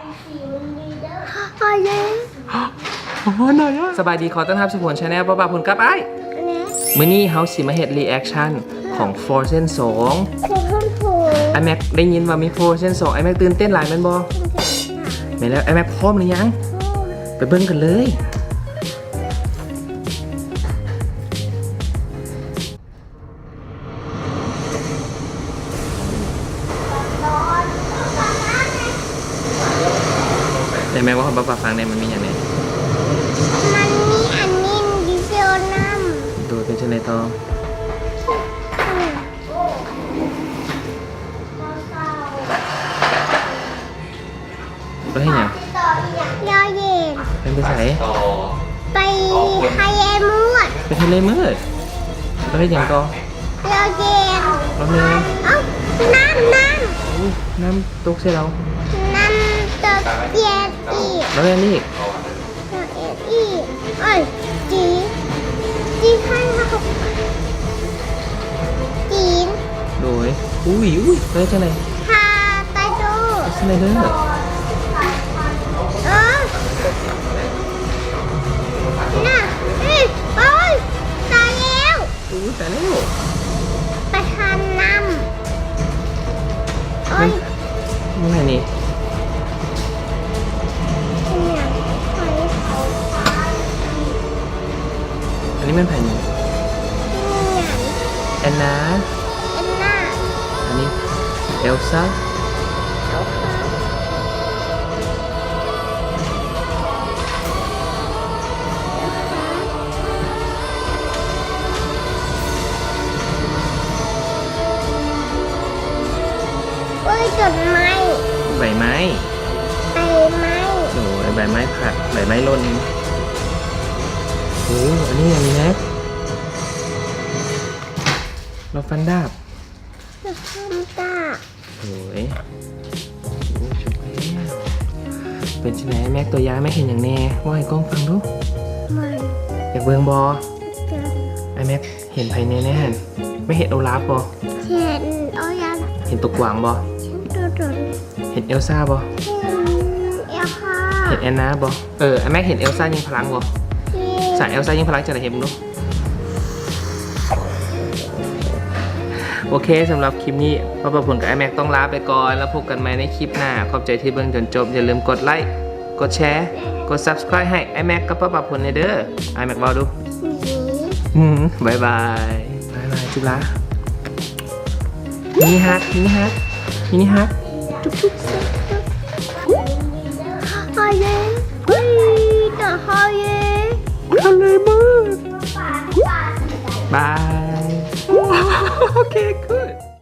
ອາເຢ ສະບາຍດີ ຂໍຕ້ອນຮັບສູ່ຜົນ Channel ປ້າປາຜົນກັບອ້າຍ. ມື້ນີ້ເຮົາຊິມາເຮັດ reaction ຂອງ Frozen ສອງ. ອ້າຍແມັກໄດ້ຍິນວ່າມີ Frozen ສອງ ອ້າຍແມັກຕື່ນເຕັ້ນຫຼາຍແມ່ນບໍ່? ແມ່ນແລ້ວ ອ້າຍແມັກພ້ອມຫຼືຍັງ? ໄປເບິ່ງກັນເລີຍ. ໄດ້ແມ່ເວົ້າໃຫ້ປ້າປາຟັງແດ່ ມັນມີຫຍັງແດ່? ມັນມີອັນນີ້ ດີເຊວນ້ຳ. ໂດຍ ເປັນຈັ່ງໃດຕໍ່? ໄປເຮັດຫຍັງ? ລໍຫຼິ້ນ. ແມ່ນໄປໃສ? ໄປທະເລມືດ. ໄປທະເລມືດ? ແລ້ວເຮັດຫຍັງຕໍ່? ລໍຫຼິ້ນ. ລໍຫຼິ້ນ. ເອົ້າ ນ້ຳ ນ້ຳ. ໂອ້ຍ ນ້ຳຕົກໃສ່ລາວ. ນ້ຳຕົກ ປ່ຽນອີກ. ລໍຫຼິ້ນອີກ. ເອັດອີ ເອີຍ ຈີ ຈີໃຫ້ເຮົາ ຈີນ. ໂດຍ ອຸ້ຍ ອຸ້ຍ ໄປຈັ່ງໃດ? ພາໄຕໂດ ໄປຈັ່ງໃດເດີ? ເອີ ນະ ເອີຍ ໂອ້ຍ ຕາຍແລ້ວ. ອູ້ ຕາຍແລ້ວ ປະທານນ້ຳ. ໂອ້ຍ ມັນ ມັນຫຍັງນີ້? ອັນນີ້ແມ່ນໃຜນີ້? ແອນນາ ແອນນາ. ອັນນີ້ເອລຊາ. ໂອ້ຍ ຕົ້ນໄມ້ ໃບໄມ້ ໃບໄມ້. ໂອ້ຍ ໃບໄມ້ພັດ ໃບໄມ້ຫຼົ່ນ. ໂອ້ ອັນນີ້ຫຍັງນີ້ນະ? ລາວຟັນດາບ. ລາວຟັນດາບ. ໂອ້ຍ ໂອ້ຍ ຈົບແລ້ວ. ເປັນຈັ່ງໃດ ແມັກຕົວຢ່າງ ແມັກເຫັນຫຍັງແດ່? ເວົ້າໃຫ້ກ້ອງຟັງດູ. ມັນ ຢາກເບິ່ງບໍ່? ຢາກ. ອ້າຍແມັກເຫັນໃຜແດ່ໃນຫັ້ນ? ແມັກເຫັນໂອລາຟບໍ່? ເຫັນໂອລາຟ. ເຫັນໂຕກວາງບໍ່? ເຫັນໂຕໂດນ. ເຫັນເອລຊາບໍ່? ເຫັນເອລຊາ. ເຫັນແອນນາບໍ່? ເອີ ອ້າຍແມັກເຫັນເອລຊາຍິງພະລັງບໍ່? ເຫັນ. ສາຍເອລຊາຍິງພະລັງຈັ່ງໃດ ເຫັນເບິ່ງດູ. ໂອເຄ ສຳລັບຄລິບນີ້ ປ້າປາຜົນກັບອ້າຍແມັກຕ້ອງລາໄປກ່ອນ ແລ້ວພົບກັນໃໝ່ໃນຄລິບໜ້າ. ຂອບໃຈທີ່ເບິ່ງຈົນຈົບ. ຢ່າລືມກົດໄລ້ ກົດແຊ ກົດ Subscribe ໃຫ້ອ້າຍແມັກກັບປ້າປາຜົນແດ່ເດີ. ອ້າຍແມັກເວົ້າດູ. ບາຍບາຍ. ບາຍບາຍ ຈຸບລາ. ມິນິຮັກ ມິນິຮັກ ມິນິຮັກ ຈຸບຈຸບ. ອາເຢ ອຸ້ຍ ຕາຫາເຢ ທະເລມືດ. ບາຍ. ໂອເຄ ກູດ.